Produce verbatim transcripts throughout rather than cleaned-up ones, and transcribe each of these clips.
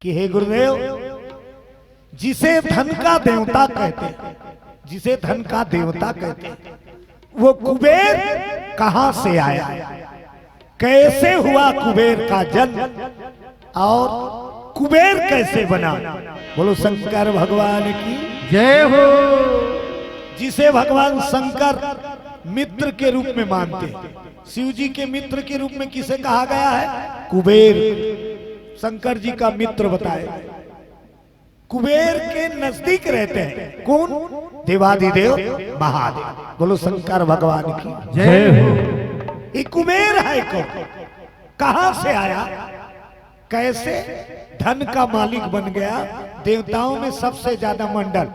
कि हे गुरुदेव, जिसे धन का देवता कहते हैं, जिसे धन का देवता कहते हैं, वो कुबेर कहाँ से आया, कैसे हुआ कुबेर का जन्म और कुबेर कैसे बना? बोलो शंकर भगवान की। जय हो। जिसे भगवान शंकर मित्र के रूप में मानते हैं, शिव जी के मित्र के रूप में किसे कहा गया है? कुबेर। शंकर जी का मित्र बताए, कुबेर के नजदीक रहते हैं कौन? देवादिदेव महादेव। बोलो शंकर भगवान की। जय हो। ये कुबेर है कौन? कहां से आया? कैसे धन का मालिक बन गया? देवताओं में सबसे ज्यादा मंडल,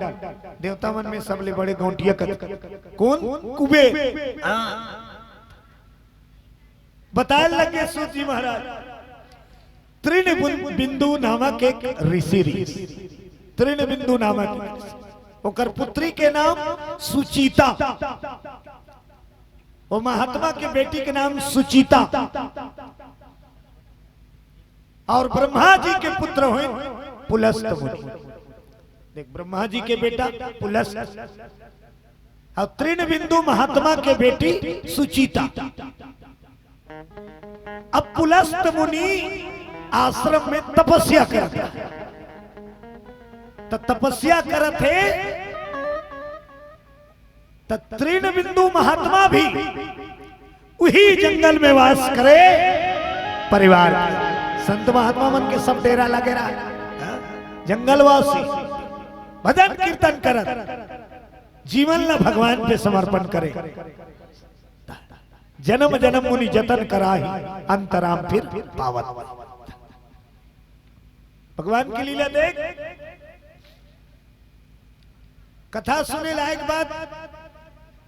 देवता मन में सबले बड़े गौंटिया कत कौन? कुबेर। हाँ। बताए लगे सूत जी महाराज, तृण बिन- बिंदु नामक एक ऋषि रही। तृण बिंदु नामक एक ऋषि। ओकर पुत्री के नाम सुचिता, वो महात्मा के बेटी के नाम सुचिता, और ब्रह्मा जी के पुत्र हुए पुलस्त मुनि। देख, ब्रह्मा जी के बेटा पुलस्त और तृण बिंदु महात्मा के बेटी सुचिता। अब पुलस्त मुनि आश्रम में तपस्या करत है, तो तपस्या करत है, तो तृण बिंदु महात्मा भी उही जंगल में वास करे। परिवार के संत महात्मा मन के सब डेरा लगे रहा, जंगलवासी भजन कीर्तन करत, जीवन ला भगवान पे समर्पण करे। जन्म जन्म मुनि जतन कराही, अंतराम फिर पावत। भगवान की लीला देख, कथा सुने लायक बात,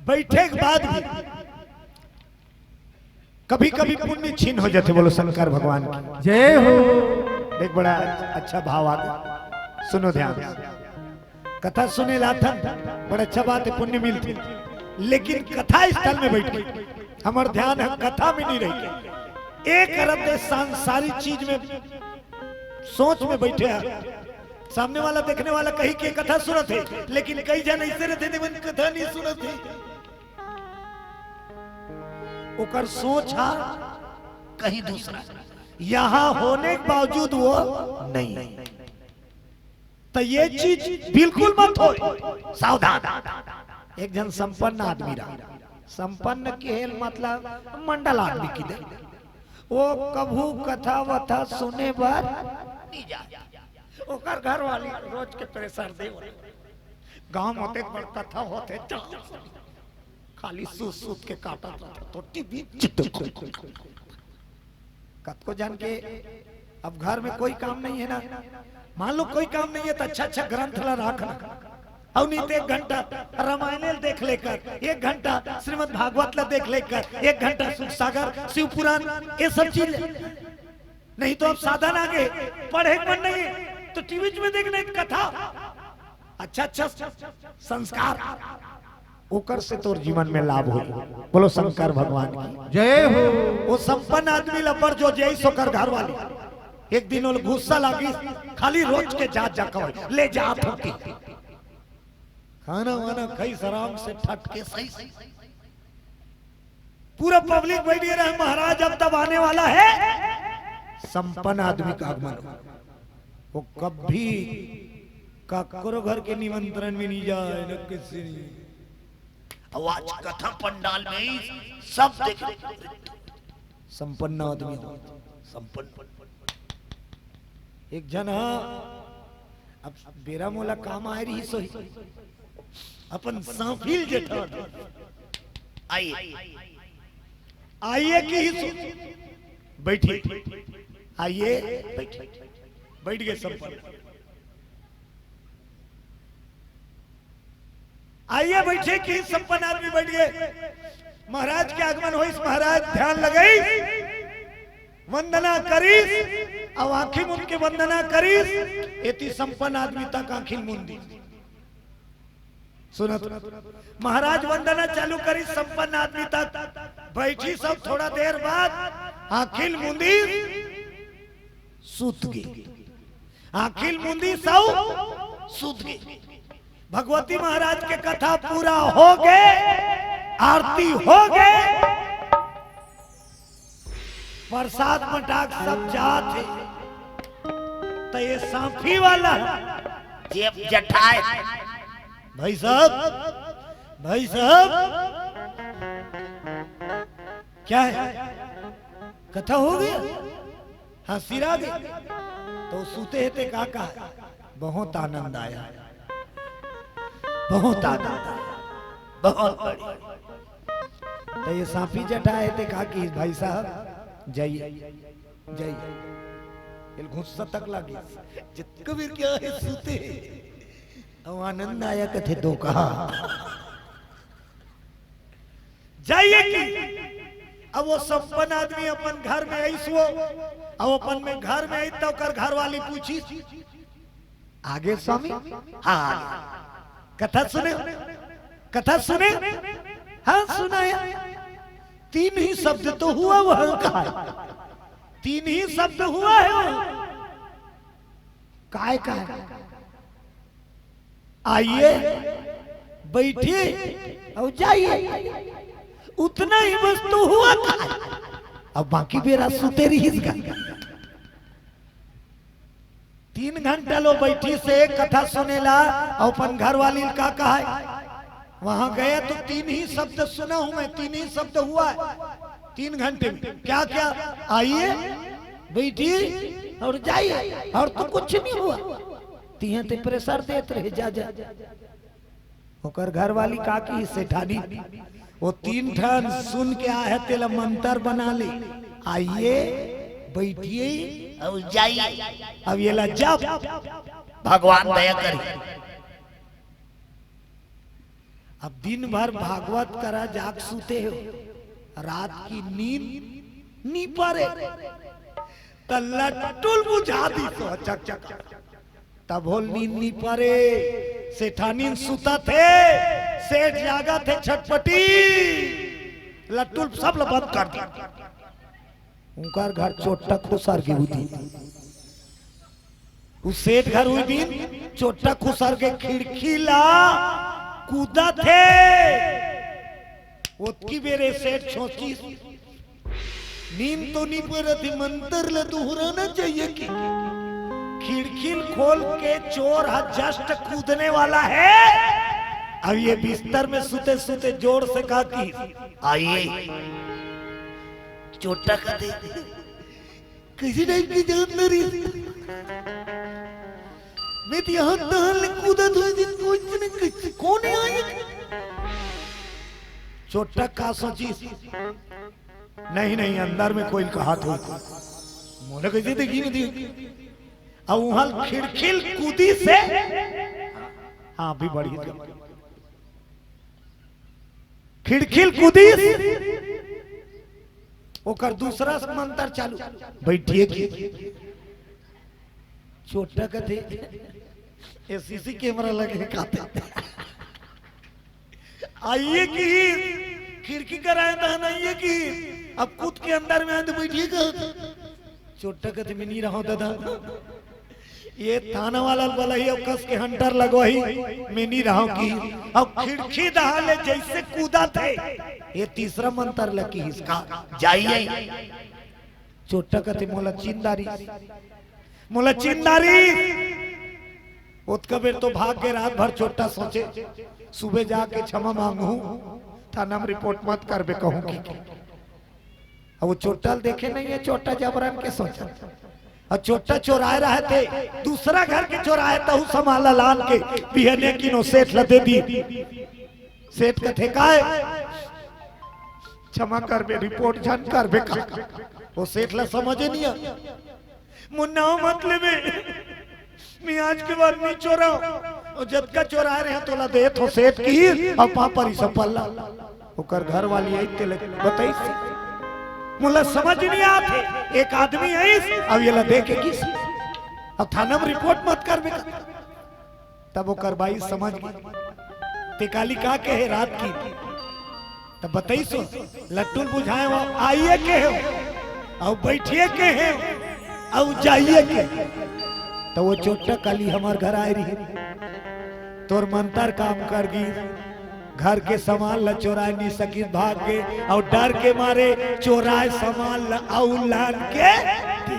बैठे के बाद भी कभी कभी पुण्य छीन हो जाते। बोलो शंकर भगवान की। जय हो। देख, बड़ा अच्छा भाव आ गया, सुनो ध्यान से। कथा सुने लाथन, बड़ा अच्छा बात है, पुण्य मिलते, लेकिन कथा स्थल में बैठ के हमर ध्यान हम कथा में नहीं रह के एक अरब दे सांसारिक चीज में, सोच में बैठे हैं। सामने वाला, देखने वाला कही के कथा सुनत है, लेकिन कई जन ऐसे रहते, "देवन कथा नहीं सुनत है।" ओकर सोच हा कहीं दूसरा, यहाँ होने के बावजूद वो नहीं। तो ये चीज बिल्कुल मत हो, सावधान। एक जन संपन्न आदमी रहा, संपन्न के हेल मतलब मंडल आदमी की दे, वो कभू कथा वथा सुने बर नहीं जा। ओकर घर वाली रोज के प्रेशर दे, गांव में एक बड़ कथा होते, जा। खाली सूत सूत के काटत रहता तो टीवी चिटक। कतको जान के अब घर में कोई काम नहीं है ना, मान लो कोई काम नहीं है तो अच्छा अच्छा ग्रंथ ला रख ना। और नहीं तो एक घंटा रामायण देख लेकर, एक घंटा श्रीमद् भागवत ला देख लेकर, एक घंटा सुख सागर, शिव पुराण, ये सब चीज। नहीं तो अब साधन आ गए, पढ़े के मन नहीं है तो टीवी में देख नहीं कथा, अच्छा अच्छा संस्कार, ओकर से तोर जीवन में लाभ हो। बोलो शंकर भगवान की। जय हो। वो संपन्न आदमी ला बड़ जो जय सोकर घर वाली, एक दिन वो गुस्सा लागी, खाली रोज के जात जा कहे, ले जात होती। खाना वाना खाई आराम से ठट के सही सही। पूरा पब्लिक बैठ गया रहे, महाराज अब तब आने वाला है, संपन्न आदमी का आगमन हो। वो कभी काकरो घर के निमंत्रण में नहीं जाए, न किसी नहीं। अब आज कथा पंडाल में ही सब देख, संपन्न आदमी हो, संपन्न। एक जन हा, अब बेरा मोला काम आए रही सोही, अपन सांफिल जेठा आइए, आइए की ही सो-, बैठिए, आइए, बैठिए, बैठ गए संपन्न। आइए बैठे कि संपन्न आदमी बैठ गए। महाराज के आगमन होइस, महाराज ध्यान लगाइस, वंदना करिस, अब आंखी मुंद के वंदना करिस, एती संपन्न आदमी तक आंखी मुंदी। सुनत, महाराज वंदना चालू करिस, संपन्न आदमी तक बैठी, सब थोड़ा देर बाद आंखी मुंदी, सुत गए। आँखी ल मुंदिस अउ सुत गे। भगवती महाराज के कथा पूरा हो गे, आरती हो गे, प्रसाद बंटा के सब जात हे, त ये सांफी वाला जेब जठाए। भाई साहब, भाई साहब, क्या है? कथा हो गया? हाँ, सिरा गे। त सुते हे ते का कहा? बहुत आनंद आया, बहुत आनंद आया, बहुत बढ़िया। त ये सांफी जठाए हे ते का किहिस, भाई साहब, जाइए, जाइए। ये ल गुस्सा तक लागे, जतका बेर क्या हे सुते हे। अब आनंद आया कथे दो कहा। जाइए कि अब वो संपन्न आदमी अपन घर में आइस वो, अब अपन में घर में आइस त ओकर घरवाली पूछिस, "आगे स्वामी?" "हाँ, आगे।" "कथा सुने? कथा सुने?" "हाँ, सुनाया।" "तीन ही शब्द तो हुआ वहां का।" "तीन ही शब्द हुआ है वहां।" "काय काय?" "आइए, बैठिए अउ जाइए, उतना ही बस तो हुआ था।" अब बाकी बेरा सुते रहिस गा। तीन घंटा ले बइठिस हे कथा सुने ला, अउ अपन घरवाली ल का कहा हे? "वहां गया तो तीन ही शब्द सुना हूं मैं, तीन ही शब्द हुआ है तीन घंटे में।" "क्या क्या?" "आइए, बैठिए और जाइए, और तो कुछ नहीं हुआ।" "तिहे ते प्रेशर देत रहे, जा जा।" ओकर घरवाली का किहिस सेठानी, "वो तीन ठन सुन के आए हे, तेला मंतर बना ले, आइए, बैठिए और जाइए।" अब येला जप, भगवान दया करी। अब दिन भर भागवत करा जाग सुते हो, रात की नींद नी परे, त लट्टुल बुझा दिस तो चक चक, तभो ले नींद नी परे। सेठानी सुतत हे, सेठ जागत हे, छटपटी, लट्टुल सब ल बंद कर दी। उंकर घर चोट्टा खुसर गे उदी। उ सेठ घर उही दिन चोट्टा खुसर गे खिड़की ला कूदत हे। ओतकी बेरे सेठ सोचिस, "नींद तो नी परत हे, मंतर ला दोहराना चाहिए कि?" खिड़की खोल के चोर हा just कूदने वाला है। अब ये बिस्तर में सुते सुते जोर से का किस, "आइए।" चोट्टा कथे, "कइसे टाइप के जान ले रही?" "मैं तो यहाँ तहाँ ले कूदा था, जिन कोई ने कइसे, कौन है आए?" चोट्टा का सोचिस, "नहीं, नहीं, अंदर में कोई कहा था, मोला कइसे देखी नहीं दी।" अब उहाँ खिड़की ल कूदिस हे, हाँ, अभी बढ़िया। खिड़की ल कूदिस, ओकर दूसरा मंतर चालू, "बैठिए कि।" चोट्टा कथे, "ये सीसी कैमरा लगे हे का ते?" "आइए कि, खिड़की करा हे तहन आइए कि।" अब कूद के अंदर में आए त "बैठिए" कहा। चोट्टा कथे, "मैं नी रहंव दादा, ये थाना वाला ल बलाही, अब कस के हंटर लगवाही, मैं नी रहंव" किस। अब खिड़की डहर ले जइसे कूदत हे, ये तीसरा मंतर ल किहिस का, "जाइए।" चोट्टा कथे, "मोला चिन डारिस, मोला चिन डारिस।" ओतका बेर तो भाग गे, रात भर चोट्टा सोचे, सुबह जाके क्षमा मांगहूं, थाना में रिपोर्ट मत करबे कहूं कि। अब वो चोट्टा ल देखे नहीं हे, चोट्टा जबरन के सोचत। अउ चोट्टा चोराए रहे ते, दूसरा घर के चोराए, तहू सामान ला लान के बिहनिया किनो सेठ ला दे दिस। सेठ कथे, "काय?" "क्षमा करबे, रिपोर्ट झन करबे का।" वो सेठ ला समझे नहीं आ। "मोर नाव मत लेबे, मैं आज के बाद नी चोरांव। अउ जतका चोराए रहेंव तोला देत हों सेठ" किस, अउ पांव परी सब पल्ला। ओकर घरवाली आइस तेला बताइस, "मोला समझ नहीं आत हे, एक आदमी आइस, अउ येला देखे किस, अउ थाना में रिपोर्ट मत करबे का।" तब ओकर बाई समझ गे, "ते काली का कहे रात की?" तब बताइस, "लट्टुल बुझाए हो, आइए कहे हो, अउ बैठिए कहे हो, अउ जाइए कहे हो।" त वो चोट्टा काली हमर घर आए रही, तोर मंतर काम कर गिस, घर के सामान ला चोराए नी सकिस, भाग गे, अउ डर के मारे चोराए सामान ला अउ लान के दे दी।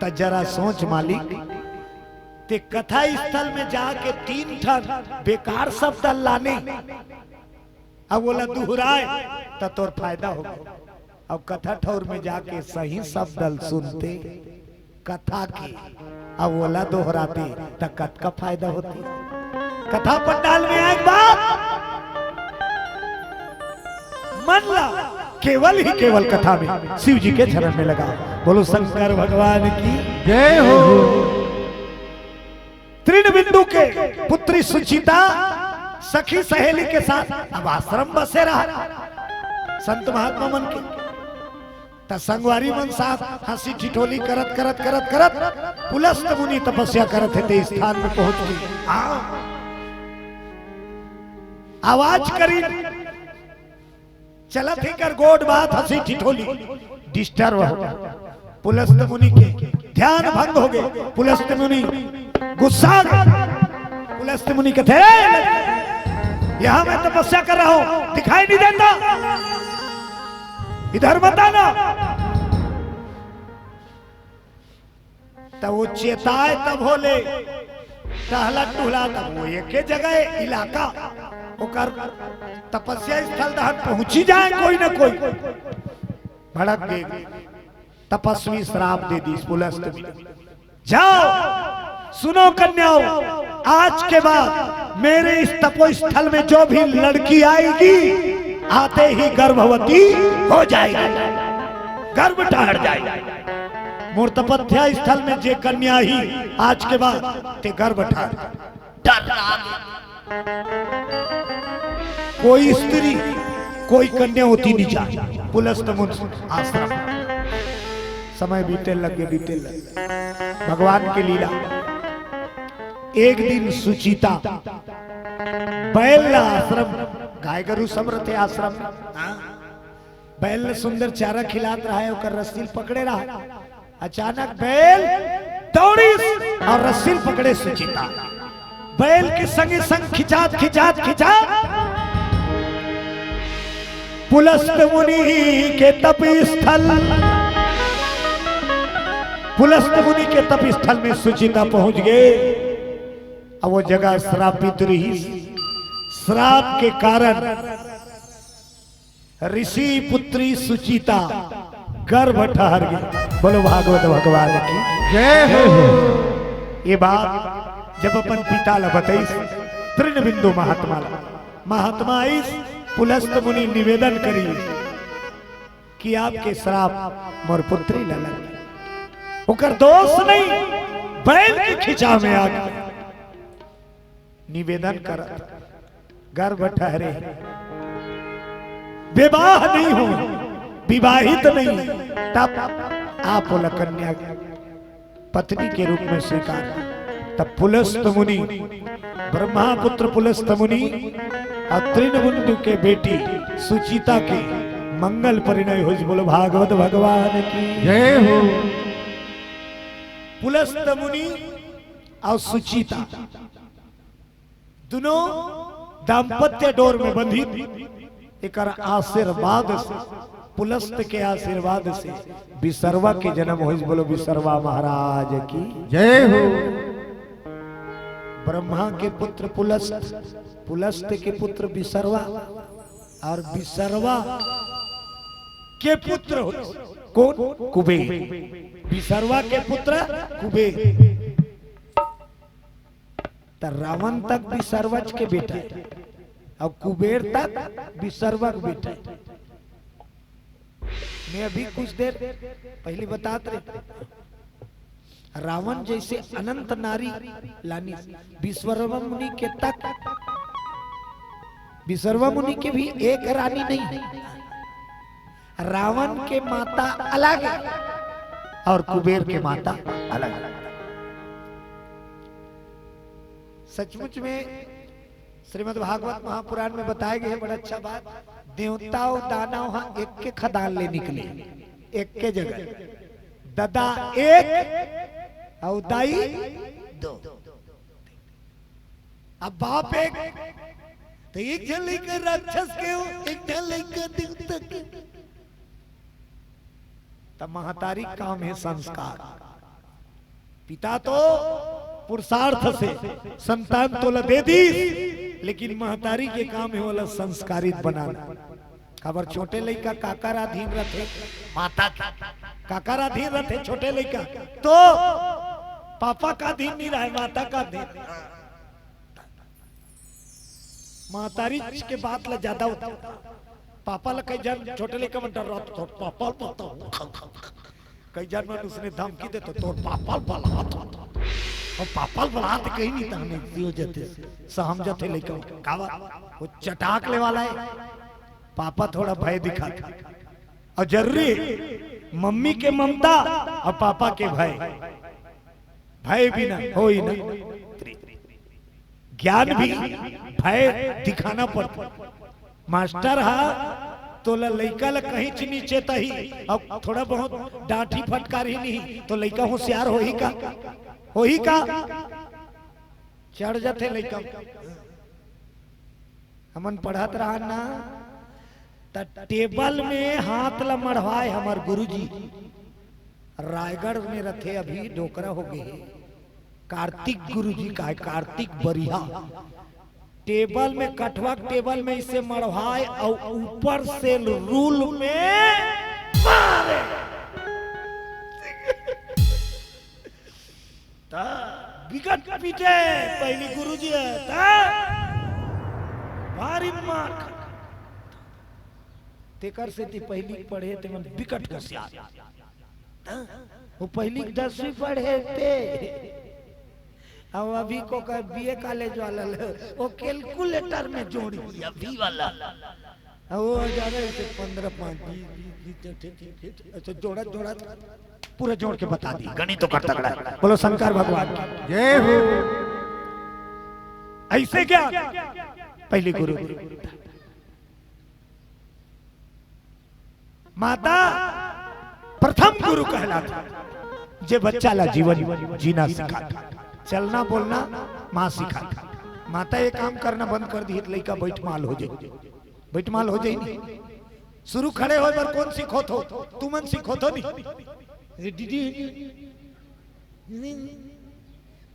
त जरा सोच मालिक, ते कथा स्थल में जाके तीन ठन बेकार शब्द लाने, अब ओला दुहराए त तोर फायदा होगे। अब कथा ठौर में जाके सही शब्द ल सुनते कथा के, अब ओला दोहराते त कतका फायदा होते। कथा पंडाल में आए के बाद मन ला केवल ही केवल कथा में शिव जी के चरण में लगा। बोलो शंकर भगवान की जय हो। तृण बिंदु के पुत्री सुचिता सखी सहेली के साथ अब आश्रम बसे रहा संत महात्मा मन के। त संगवारी मन साथ हंसी ठिठोली करत, करत, करत, करत पुलस्त मुनि तपस्या करत हे ते स्थान में पहुंच गई। हाँ। आवाज करी, चलत हे कर गोठ बात, हंसी ठिठोली, disturb हो। पुलस्त मुनि के ध्यान भंग होगे। पुलस्त मुनि गुस्सा गे। पुलस्त मुनि कथे, "यहाँ मैं तपस्या कर रहा हूँ, दिखाई नहीं देता, इधर मत आना।" त वो चेताए तब होले, टहला टुहला तब वो एके जगह इलाका, ओकर तपस्या स्थल दहन पहुंची जाए कोई ना कोई। भड़क गे, तपस्वी श्राप दे दीस पुलस्त मुनि, "जाओ, सुनो कन्याओं, आज के बाद मेरे इस तपोस्थल में जो भी लड़की आएगी, आते ही गर्भवती हो जाएगी, गर्भ ठहर जाएगी। मोर तपस्या स्थल में जे कन्या ही, आज के बाद ते गर्भ ठहर।" डर लागे। कोई स्त्री, कोई कन्या होती नहीं जा। पुलस्त मुनि आश्रम। समय बीते लगे, बीते लगे। भगवान की लीला। एक दिन सुचिता बैल ला आश्रम, गाय गरु सब रथे आश्रम। हाँ। बैल ल सुंदर चारा खिलात रहा है, ओकर रस्सी ल पकड़े रहा। अचानक बैल दौड़ीस अउ रस्सी ल पकड़े सुचिता। बैल के संगे संग खिंचात, खिंचात, खिंचात पुलस्त मुनि के तप स्थल, पुलस्त मुनि के तप स्थल में सुचिता पहुंच गे। अब वो जगह श्रापित रही, श्राप के कारण ऋषि पुत्री सुचिता गर्भ ठहर गे। बोलो भागवत भगवान की जय हो। ये बात जब अपन पिता ला बताइस, तृण बिंदु महात्मा ला, महात्मा आइस, पुलस्त मुनि निवेदन करी कि आपके श्राप मोर पुत्री ला लग गे। ओकर दोष नहीं, बैल के खिंचा में आ गे। निवेदन करत, गर्भ ठहरे, विवाह नहीं हो, विवाहित नहीं, तब आप ओला कन्या पत्नी के रूप में स्वीकार। तब पुलस्त मुनि, ब्रह्मापुत्र पुलस्त मुनि अउ तृण बिंदु के बेटी सुचिता के मंगल परिणय होइस। बोलो भागवत भगवान की जय हो। पुलस्त मुनि अउ सुचिता दुनों दाम्पत्य डोर में बंधित, एकर आशीर्वाद से, पुलस्त के आशीर्वाद से विसर्वा के जन्म होइस। बोलो विसर्वा महाराज की जय हो। ब्रह्मा के पुत्र पुलस्त, पुलस्त के पुत्र विसर्वा, अउ विसर्वा के पुत्र होइस कोन? कुबेर। विसर्वा के पुत्र कुबेर। त रावण तक विसर्वज के बेटा हे अउ कुबेर तक विसर्वा के बेटा हे। मैं अभी कुछ देर पहले बतात रहे, रावण जैसे अनंत नारी लानिस, विश्वकर्मा मुनि के तक, विश्वकर्मा मुनि के भी एक रानी नहीं हे। रावण के माता अलग हे अउ कुबेर के माता अलग हे। सचमुच में श्रीमद् भागवत महापुराण में बताए गए हे, बड़ा अच्छा बात। देवता अउ दानव हा एक के खदान ले निकले, एक के जगह। ददा एक, अउ दाई दो। अब बाप एक, तो एक झन लइका राक्षस के हो, एक झन लइका देवता के। त महतारी काम हे संस्कार। पिता तो पुरुषार्थ से संतान तोला दे दीस, लेकिन महतारी के काम हे ओला संस्कारित बनाना। काबर छोटे लइका काकर अधीन रथे? माता के। काकर अधीन रथे छोटे लइका? तो पापा का अधीन नहीं रहे, माता का अधीन। महतारी के बात ला ज्यादा होता। पापा ला कई झन छोटे लइका मन डर्राथे, "तोर पापा ला बता।" कई झन मन उसने धमकी देथे, "तोर पापा ला बला।" अउ पापा ला बलात कहीं नहीं, तहने हो जाथे, सहम जाथे लइका। काबर? वो चटाक ले वाला हे। पापा थोड़ा भय दिखाथे। अउ जरूरी हे, मम्मी के ममता अउ पापा के भय। भय बिना होई ना। ज्ञान भी भय दिखाना पड़थे। मास्टर हा तोला लइका ला कहीं च नीचे तही, अब थोड़ा बहुत डांटही फटकारही नहीं, तो लइका होशियार होही का? होही का? चढ़ जाथे लइका। हमन पढ़त रहन ना, त टेबल में हाथ ला मढ़वाए हमर गुरुजी। रायगढ़ में रथे, अभी डोकरा हो गए हे। कार्तिक गुरुजी का हे, कार्तिक बरिहा। टेबल में, कठवा के टेबल में इसे मढ़वाए अउ ऊपर से रूल में मारे। त बिकट पीटे पहिली गुरुजी हे, त भारी मार खा। तेकर सेती पहिली पढ़े ते मन बिकट होशियार। त वो पहिली दसवीं पढ़े ते। अब अभी को का बीए कॉलेज वाला ले, वो कैलकुलेटर में जोड़ी अभी वाला। अब वो ज्यादा से पन्द्रह पाँच, बीस, बीस, बीस, ठीक, ठीक, ठीक, अच्छा, जोड़ा, जोड़ा, पूरा जोड़ के बता दी। गणित तो कर तगड़ा है। बोलो शंकर भगवान की। जय हो। ऐसे क्या? पहिली गुरु। माता प्रथम गुरु कहलाथे, जे बच्चा ला जीवन जीना सिखाथे, चलना बोलना माँ सिखाथे। माता ये काम करना बंद कर दिही, त लइका बैठमाल हो जाई, बैठमाल हो जाई नहीं। शुरू खड़े होए बर कोन सिखोथो? तुमन सिखोथो नहीं। ये डीडी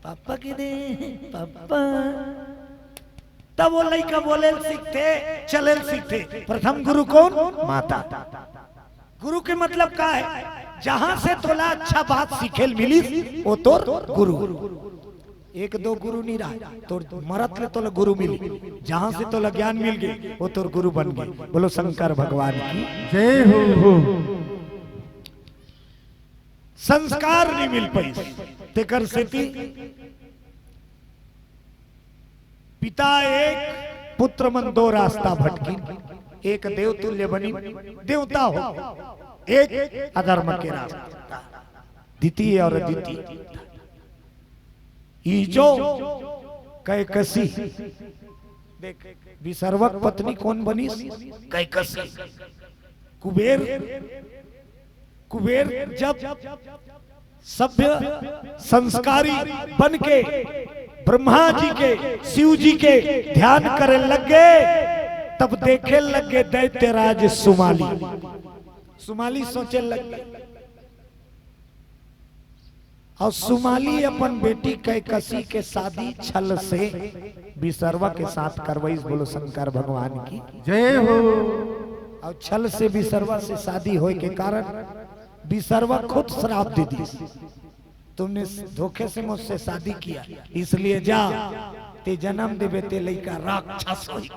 पापा के दे, पापा। तब वो लइका बोले ल सीखथे, चले ल सीखथे। प्रथम गुरु कोन? माता। गुरु के मतलब का हे? जहां से तोला अच्छा बात सीखे ल मिलिस, वो तोर गुरु। एक दो गुरु नहीं रहा, तोर मरत ले तोला गुरु मिली। जहां से तोला ज्ञान मिल गए, वो तोर गुरु बन गए। बोलो शंकर भगवान की। जय हो। संस्कार नहीं मिल पाई, तेकर सेती पिता एक, पुत्र मन दो रास्ता भटकी, एक देव तुल्य बनी, देवता हो, एक अधर्म के रास्ता, द्वितीय और अद्वितीय। ई जो कैकसी, देख, विसर्वक पत्नी कोन बनिस? कैकसी। कुबेर, कुबेर जब सभ्य संस्कारी बन के ब्रह्मा जी के, शिव जी के ध्यान करे लग गए, तब देखे लग गए दैत्यराज सुमाली। सुमाली सोचे लग गए, और सुमाली अपन बेटी कैकसी के शादी छल से विसर्वा के साथ करवाइस। बोलो शंकर भगवान की। जय हो। और छल से विसर्वा से शादी होए के कारण विसर्वा खुद श्राप दे दी, "तुमने धोखे से मुझसे शादी किया, इसलिए जा, ते जन्म देबे ते लइका राक्षस होई।"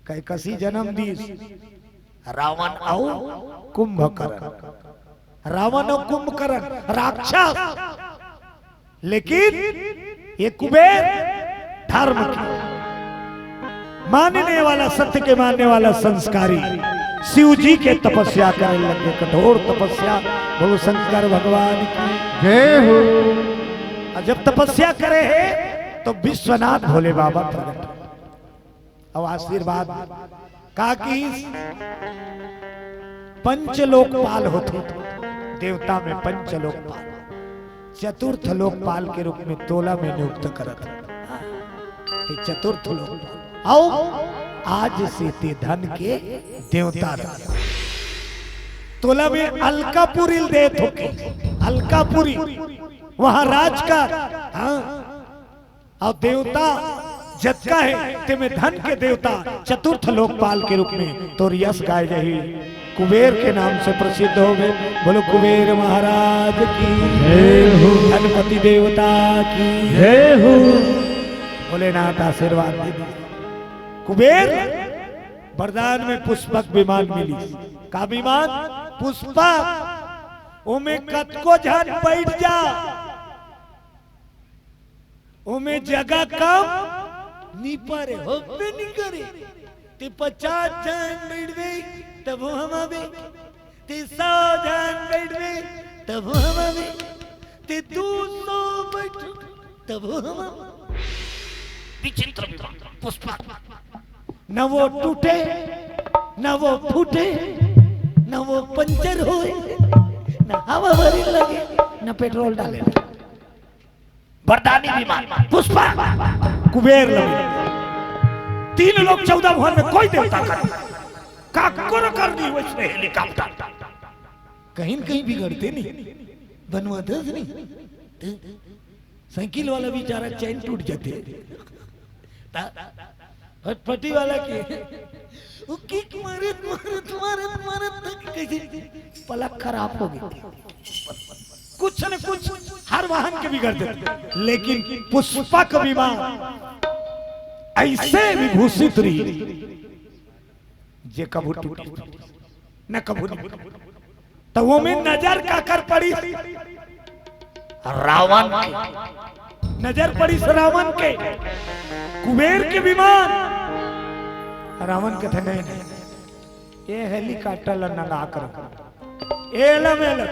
कैकसी जन्म दीस रावण अउ कुंभकर्ण। रावण अउ कुंभकर्ण राक्षस, लेकिन ये कुबेर धर्म के मानने वाला, सत्य के मानने वाला, संस्कारी, शिव जी के तपस्या करे लगे, कठोर तपस्या। बोलो शंकर भगवान की। जय हो। और जब तपस्या करे हे तो विश्वनाथ भोले बाबा प्रकट। अब आशीर्वाद का कि पंच लोकपाल होथे, देवता में पंच लोकपाल। चतुर्थ लोकपाल के रूप में तोला में नियुक्त करत हंव। हाँ, ते चतुर्थ लोकपाल। अउ आज से ते धन के देवता रह। तोला में अलकापुरी ल देत हों के, अलकापुरी, वहां राज कर। हाँ, अउ देवता जतका हे, तेमे धन के देवता चतुर्थ लोकपाल के रूप में तोर यश गाय जाही। कुबेर के नाम से प्रसिद्ध होगे। बोलो कुबेर महाराज की जय हो। धनपति देवता की जय हो। भोलेनाथ आशीर्वाद दे दी। कुबेर वरदान में पुष्पक विमान मिली। का विमान? पुष्पक। ओमे कतको झन बैठ जा, ओमे जगह कम नी परे, होबे नी करे। ते पचास झन बैठबे, तभो हम आबे। ते सौ झन बैठबे, तभो हम आबे। ते दू सौ बैठ, तभो हम आबे। विचित्र विमान, पुष्पक। न वो टूटे, न वो फूटे, न वो पंचर होए, न हवा भरे लगे, न पेट्रोल डाले। वरदानी विमान, पुष्पक, कुबेर लगे। तीन लोक चौदह भुवन में कोई देवता कर, काकरो कर नहीं वैसने हेलीकॉप्टर। कहीं न कहीं बिगड़ते नहीं, बनवाते नहीं। साइकिल वाला बेचारा चैन टूट जाते। ता-, फटफटी वाला के, वो किक मारत, मारत, मारत, मारत तक कैसे पलक खराब हो गई। कुछ न कुछ हर वाहन के बिगड़ जाते, लेकिन पुष्पक विमान ऐसे विभूषित रही, जे कभू टूटे न कभू नहीं। त ओमे नजर काकर पड़ी? रावण के। नजर पड़ी रावण के। कुबेर के विमान। रावण कथे, "नहीं, नहीं, ये हेलीकॉप्टर ला नंगा कर, एला मेला।"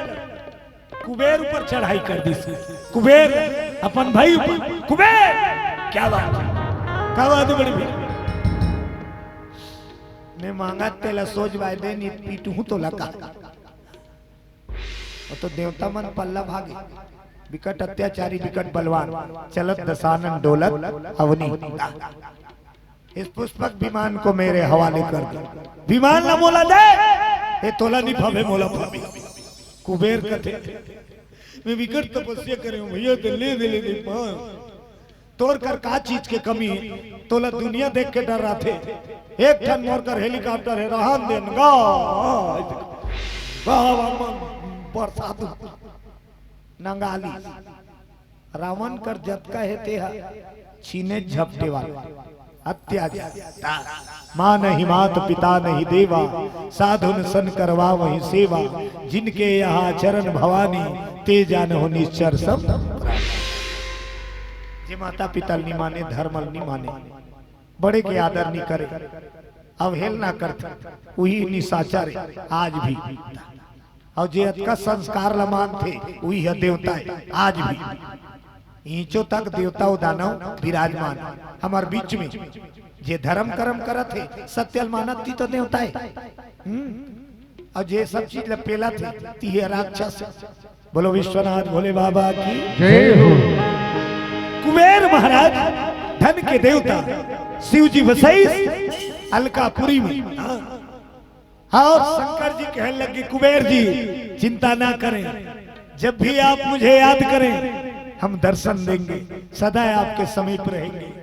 कुबेर ऊपर चढ़ाई कर दिस। कुबेर अपन भाई ऊपर। कुबेर, क्या बात है, क्या बात है बड़ी भैया। मैं मांगा तेला सोच बाय दे, नी पीटू हूं तो लगा। वो तो देवता मन पल्ला भागे, विकट अत्याचारी, विकट बलवान, चलत दशानन डोलत अवनी। इस पुष्पक विमान को मेरे हवाले कर दो, विमान ला मोला दे, ये तोला नहीं भावे, मोला भावे। कुबेर कथे, मैं विकट तपस्या करे हूं भैया, तो ले दे, ले दे, पाँव। तोर कर का चीज के कमी हे? तोला दुनिया देख के डर रथे। एक ठन मोर कर हेलीकॉप्टर हे, रहन दे, नंगा। बरसात नंगाली। रावण कर जतका हे ते ह छीने झपटे वाला। अत्याचार। माँ नहीं मात पिता नहीं देवा, साधु न सन करवा वही सेवा। जिनके यहाँ चरण भवानी, ते जान हो निश्चर सब। जे माता पिता ल नी माने, धर्म ल नी माने, बड़े के आदर नी करे, अवहेलना करथे, उही निशाचर हे आज भी। अउ जे अतका संस्कार ल मानथे, उही ह देवता हे आज भी। ईंचो तक देवता अउ दानव विराजमान हे हमर बीच में। जे धर्म करम करत हे, सत्य ल मानत, ती तो देवता हे। हम्म। अउ जे सब चीज ल पेलत हे, ती हे राक्षस। बोलो विश्वनाथ भोले बाबा की जय हो। कुबेर महाराज धन के देवता, शिव जी बसइस अलकापुरी में। हाँ। हाँ, और शंकर जी कहने लगे, "कुबेर जी, चिंता ना करें, जब भी आप मुझे याद करें, हम दर्शन देंगे, सदा आपके समीप रहेंगे।"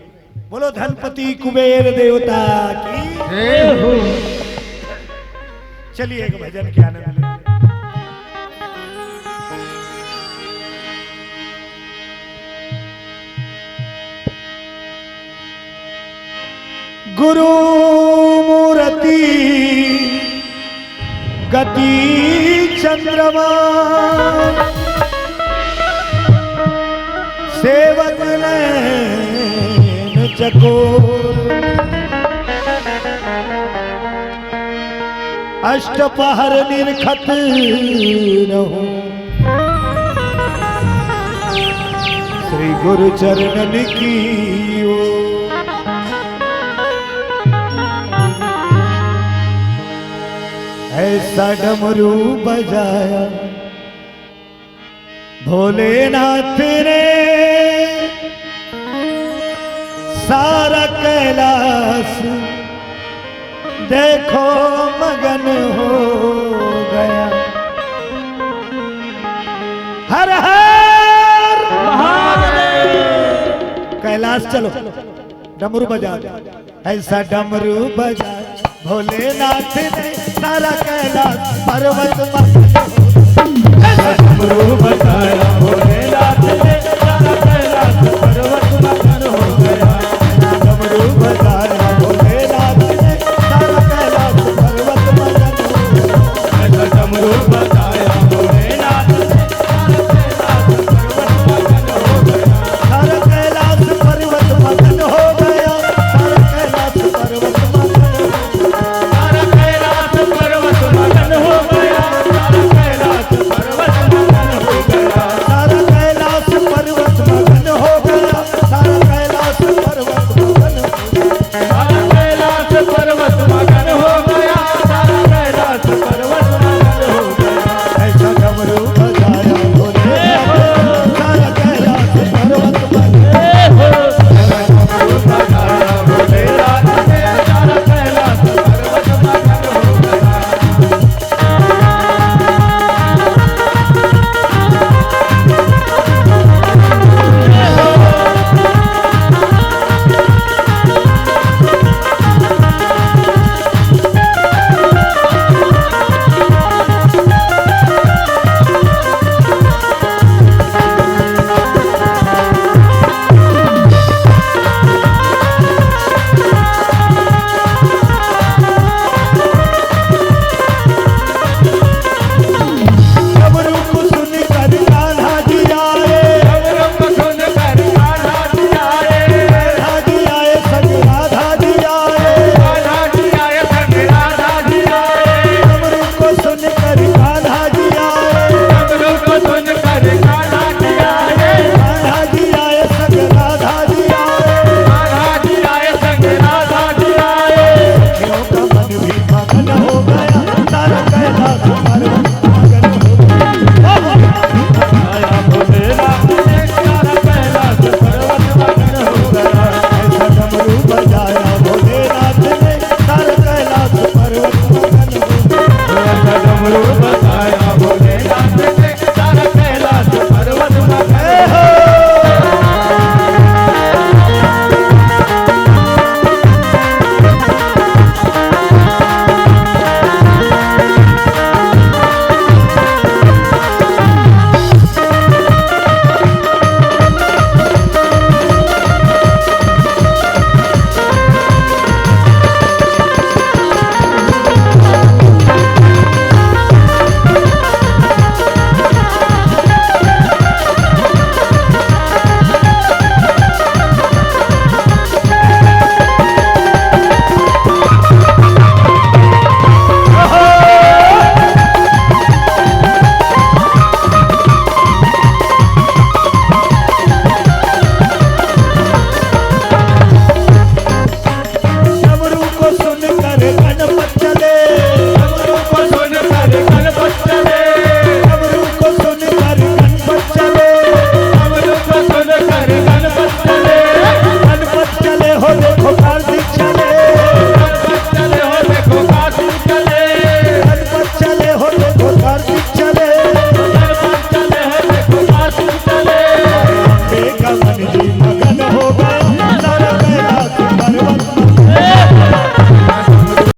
बोलो धनपति कुबेर देवता की। जय हो। चलिए, एक भजन के आनंद लें। गुरु मूरति गति चंद्रमा, सेवक नैन चकोर। अष्ट पहर निरखत रहूं श्री गुरु चरणन की ओर। ऐसा डमरू बजाया भोलेनाथ ने सारा कैलाश देखो मगन हो गया। हर हर महादेव। कैलाश चलो, डमरू बजा दे। ऐसा डमरू बजा भोलेनाथ ने सारा कैलाश पर्वत मगन हो गया। ऐसा डमरू बजाया भोलेनाथ